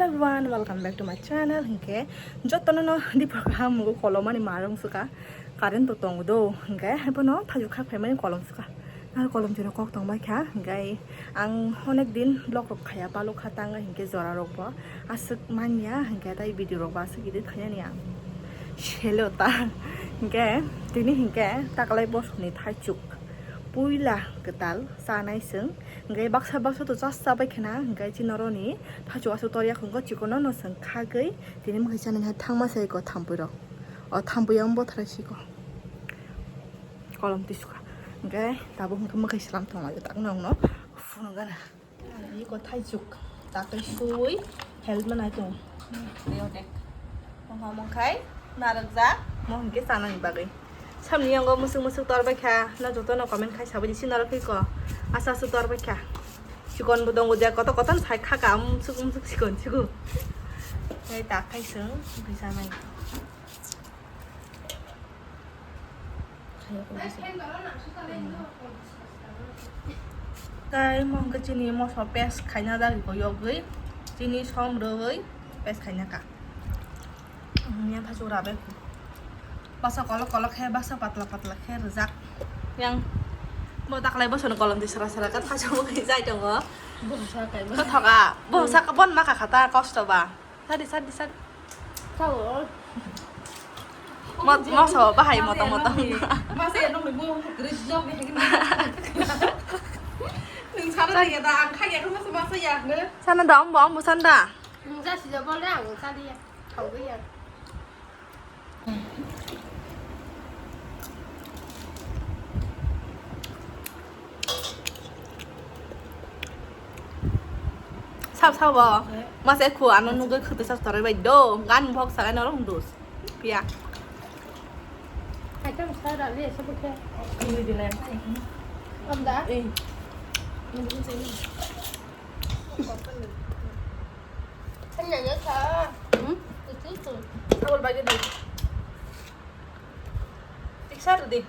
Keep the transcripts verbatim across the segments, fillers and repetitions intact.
Everyone, welcome back to my channel. Hinkhe jotono no dipor kaham mugo kolomani marung suka, current to tongo do. Hinkhe haiphano thaju khak phaimani kolom suka. Nang kolom jora kok tong bai kha. Hinkhe ang onek din vlog rok khaya, paluk kha tang hinkhe jora rok bo aswk manya, hinkhe tai video rok bo aswk edit khaya ni ang. Selo ta. Hinkhe tini hinkhe taklai bosoni thaichuk puila kwtal chanai chwng. Hinkhe baksa baksa to chas chabai khna, hinkhe chini oro ni thaichuk aswk tor ya khungo chikon no no chwng khagwi tini mwkhai chanai thangma se ko thampui rok. O thampui ang bothrai siko. Kolom tisukha. Hinkhe tabuk hinkhe mwkhai slam tonglaio tak nokno phunukgana. Iko thaichuk takai sui help manai tong. Reo dek. Mokha mokha narwkjak, mo hinkhe chanani bagwi. Samni yango musuk musuk tor bai kha, no jotono comment khai sabai di, si norok khe ko. Asa asa tor bai kha. Chikon bo tongo je, koto koto sai kha ka, musuk musuk chikon chikon. Tei takai chwng, bwsa nai. Tei mo hwnkhe chini moso paste khaina dagiko yogwi, chini som rwgwi paste khaina ka. Yang thaichuk rabe. Baksa kolok kolok khe, baksa patla patla khe rwjak. Yang bo taklai bosoni kolom di sra sra khe thaichuk wngwi jai tongo. Bosa kaima. Kothoka, bosa ka bon ma kha khata kosto ba. Sadi, sadi, sadi. Sao. Mo-, moso bahai moto moto. Masa ya nong mo gris jok ni hagi. Nung sana ya da ang kha ya masa masa ya ne. Sana da ambo, ambo sana da. Nung ja si ja bol da ang sadi ya. Thau ya. Sab sabo. Masa khu ano nugwi khwtwi sak torai bai do. Gan bok sagai norok dus. Pia. Item sa da le se bukhe. Ini di len. Am da? Eh. Ini di sini. Hanya ya sa. Hmm? Itu itu. Awal bagi di. Tiksa rwdi.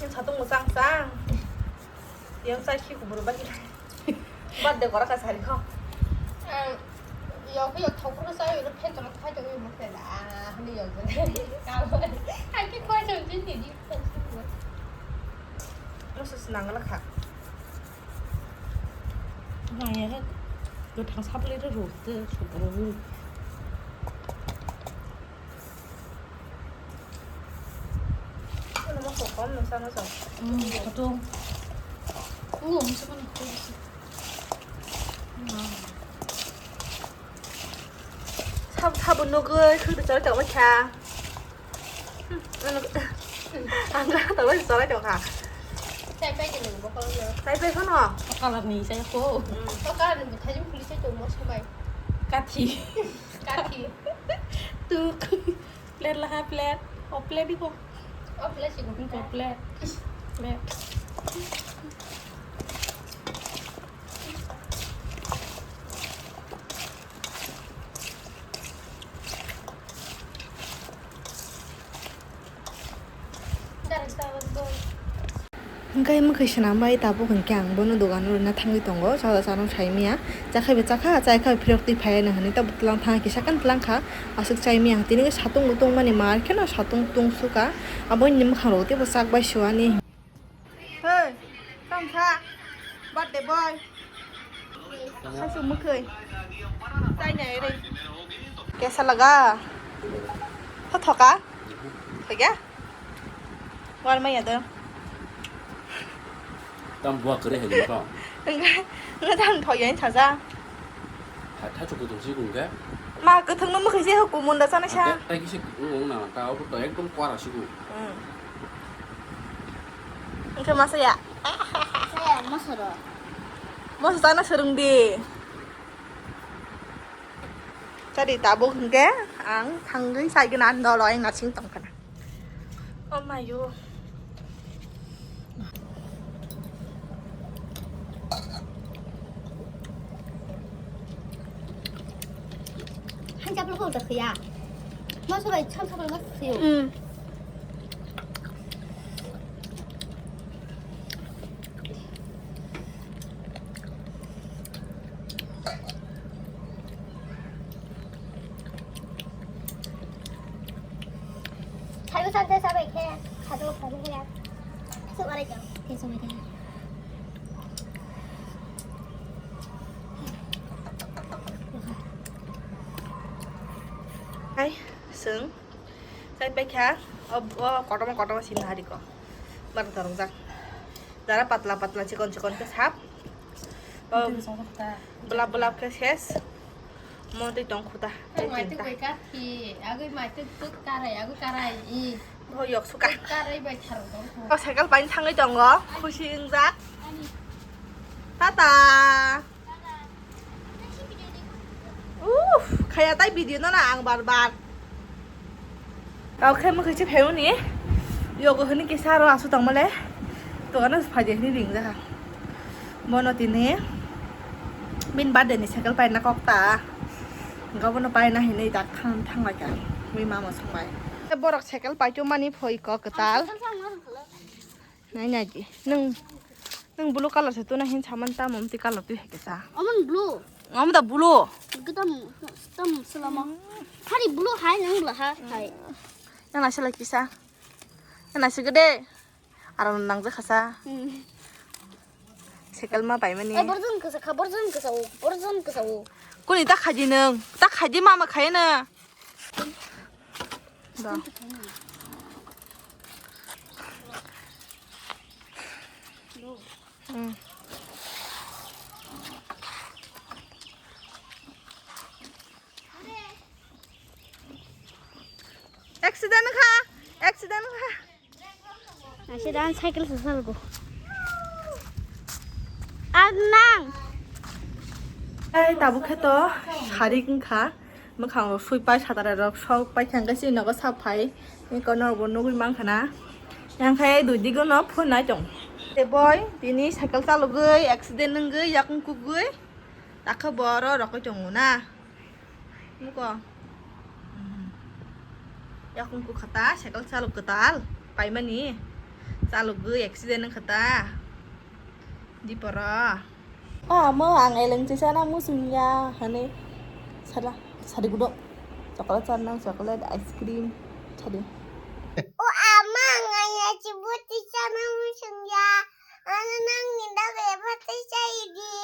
Yang satu musang sang. Yang saya sih kubur bagi. Birthday kora ka sari kho. Ang yok yok thok ko sai ro phe tong khai tong mo phe la. Ah, hani yok. Ka ba. Ai ki khoi tong jin ni di. Lo sus nang la kha. Nang ya ka. Lo thang sap le ro ro te so ro. Ano mo ko kom no sa no sa. Hmm, betul. Oh, bisa mana? Sab sabo nugwi khwtwi chari tongma kha. Ang ga tongma chari tong kha. Sai pai khe nung bokol no. Sai pai kono. Bokol ni sai ko. Bokol ni buthai jum puli sai tong mo sabai. Kathi. Kathi. Tuk. Plate laha plate. O plate di ko. O plate si ko. Ko plate. Plate. Hwnkhe mwkhwi swnam bai tabuk hwnkhe ang bono dogano rwna thangwi tongo, chada chano saimaya, chakhaibo chakha, chaikha phirok twi phaiya hinwi tabuk tlang thang kisa kan tlang kha, aswk chaimaya tini satung bo tongmani mar kheno satung tungsukha, aboini mwkhang rok teibo chak bai suani. Hey, tongkha, birthday boy. Khaisu mwkhwi. Chaina ere. Kesa laga. Ho thoka. Thoya. War maya do. Tam buah kere hai ko. Enggak, enggak tam thoya ini saja. Hai thai chukut tong si kung ke. Ma ketheng no mwkhwi se hukum munda sana sa. Hai kisi kung na ta obo to ekdom kwara si kung. Hmm. Hwnkhe masa ya? Saya masa ro. Masa tana serung di. Tadi tabuk hwnkhe ang thangwi saigwna dolo ang narsing tongkhana. Oh my God. Chapel ko ta khiya. Mo sabai cham chapel ma khiyo. Hmm. Khai ko san te sabai khe. Khado khado ya. Su arai jao. Ke su arai jao. Hai, sung. Sai paikha, o, o, kotorma, kotorma sini hari ko. Bar torong jak. Jara patla, patla, chikon, chikon ke sap. O, bulap, bulap ke ses. Mo twi tong khuta. Tei mai twi tinta. Bai kar khi, agwi mai twi tut karai, agwi karai, i. Bo yok suka. Tut karai bai tharo tong khu. O cycle pain thangwi tongo, khusi wngjak. Ani. Tata. Uff, khaya tai video no na ang bar bar. Tao khe mukhe se phaiuni. Yogo hini kisa aro asu tongmale. To ano phai de hini ring jaha. Bono tini. Bin birthday ni cycle paina kok ta. Engka bono paina hinui dak thang thang lai ka. Mui mama song bai. Borok cycle pai to mani phoi ko kwtal. Nai nai di. Nung, nung blue color se tuna hin saman tamo mti color twi hai kisa. Oman blue. Omo da blue. Gita tam selama. Hari blue hai nang la ha hai. Yang nasi lagi kisa. Yang nasi gede. Aram nang je khasa. Hmm. Sekel ma pai mani. Eh, borjon kasa kha, borjon kasa o, borjon kasa o. Kuni ta khaji nung. Ta khaji mama khai na. Da. Hmm. Accident kha, accident kha. Accident cycle se salgo. Ar nang. Ai, tabuk khe to sarik wngkha. Mwkhang rok sui pai, satara rok sok pai, thang kaisa nogo sap phai. Ni kono bo nugui mankha na. Yang khai dui digo no phone nai tong. Te boy, tini cycle chalogwi accident wngwi yakung kugwi. Takha boro rokoi tongo na. Muko. Yakung kukha ta, cycle chalok kwtal. Paimani. Chalogwi accident wngkha ta. Diporo. O ama, ang eleng chisana muchungya hane. Sala, sari gudo. Chocolate chanang, chocolate, ice cream. Sadi. O ama, ang eleng chibuti sana muchungya. Ano nang ninda beba te chai di.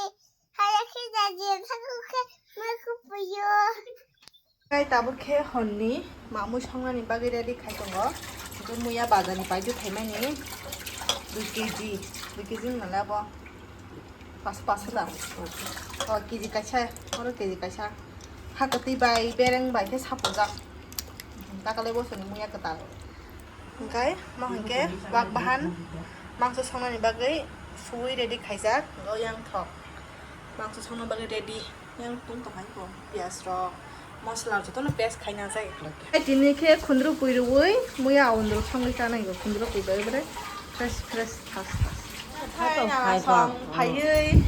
Haya khe jaji thangkhe mai khupuyo. Kai tabuk khe honni mamui songnani bagwi ready khai tongo. Hwnkhe muya bazar ni paiju thaimani dui kg, dui kg wng nala bo pas, pas da. O kg kaisa, oro kg kaisa. Hakatwi bai bereng bai khe sapujak. Takale bosoni muya kwtal. Hwnkhe, mo hwnkhe wak bahan mangso songnani bagwi suwi ready khaijak, o yang thok. Mangso songna bagwi ready, yang tung tong hai ko, piyaj rok, mosla rok jotono paste khaina jai. Tini khe khundru pui rwui, muya aundru songwi chanai go, khundru pui bai bwrwi fresh, fresh, fast, fast. Hai, hai, na song phaiwi,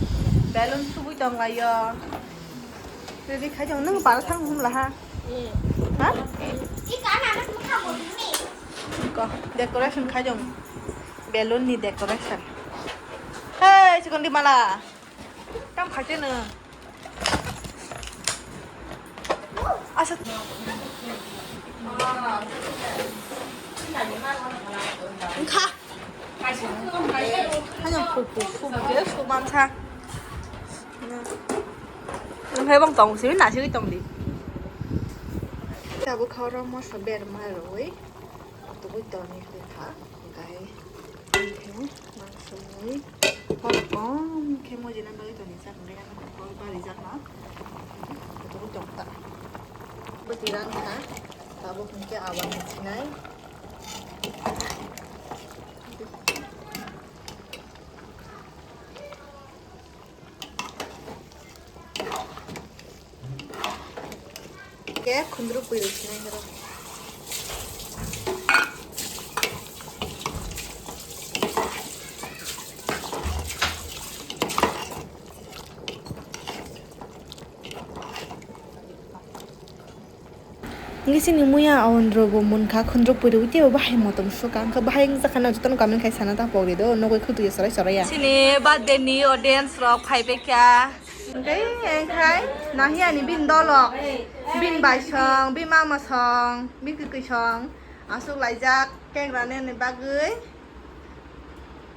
balloon subui tong laio. Ready khai jang nang bara thang hum laha. Ha? Ko decoration khai jang. Balloon ni decoration. Hey, chikon di mala. Kam khai te no. Asa. Kha. Hanya phu phu phu phu je su mansa. Nang hai bang tong sini nasi tong di. Tabuk khoro moso ber ma roi. Tubui toni kha. Gai. Mangso mui. Hor kom khe mo jina bagwi toni jak ngai ang hor bari jak na. Tubui tong ta. Bwtwi rang kha. Tabuk hwnkhe awan sinai. Khe khundru pui rwkhinai horo. Ngi sini muya awandro bo munkha khundruk puri uti bo bahai motom suka angkha bahai wngjakha na jotono comment khai sana ta pogri do nogoi khutu ya sarai sarai ya. Sini birthday ni audience rok phai bekha. Engkai engkhai nahi ani bin dolok bin bai song bin mama song bin kwkwi song asuk laijak cake rani ni bagwi.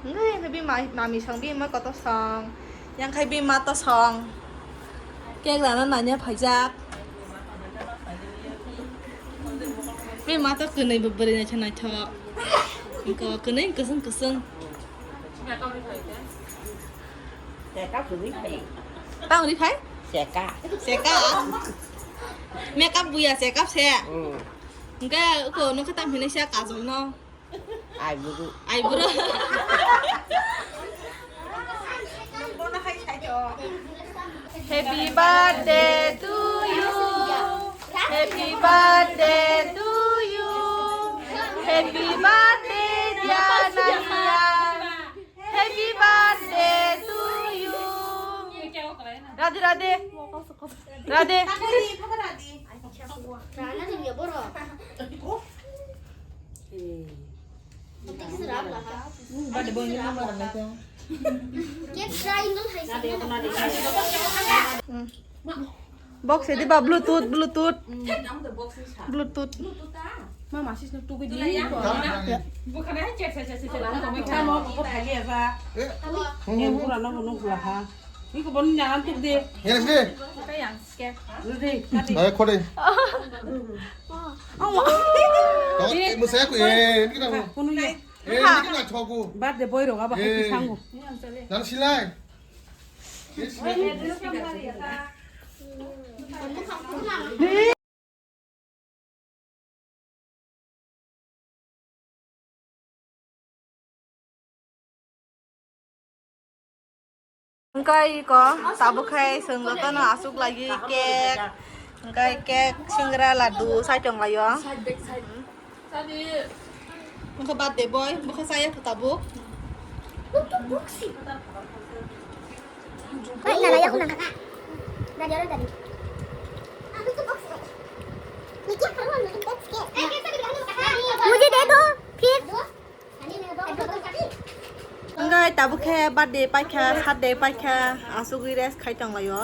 Ngai, ngai, bima, mami song, bima kotor song. Yang khai bima to song. Cake rana nanya phaijak. Bima to kwnwi bwrwi naithok naithok. Ko kwnwi kusung kusung. Tang ri phai? Seka. Seka. Makeup buya seka se. Hmm. Engka ko nokha tam hinai sa kajol no. Ai buru. Ai buru. Happy birthday to you. Happy birthday to you. Happy birthday, dear Naniya. Happy birthday to you. Radhe, radhe. Radhe. Box edi ba Bluetooth, Bluetooth. Bluetooth. Mama sisno tugui di. Bukhana hai cek cek cek cek cek. Tamo ko thali aba. Eh. Ni pura no no gula ha. Ni ko bon nyaran tuk de. Yes de. Kaya. Dai khode. Awa. Kau musaya ku eh ini kita. Kunu ya. Eh ini kita choku. Birthday boy rok aba hai sangu. Dan silai. Hwnkhe iko tabuk khai chwng jotono achuk lagi cake, hwnkhe cake, singra, laddu sai tong laio. Hwnkhe birthday boy bokhe chaya kho tabuk. मुझे दे दो फिर। Hwnkhe tabuk khe birthday paikha, birthday paikha, achugwi rest khai tong laio.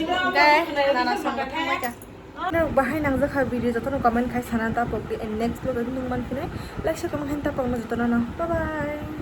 Hwnkhe nana songwi thangbai kha. Nang bahai nangjakha video jotono comment khai sana ta pokdi and next vlog o nung mankhine like share comment khai ta pokno jotono no. Bye bye.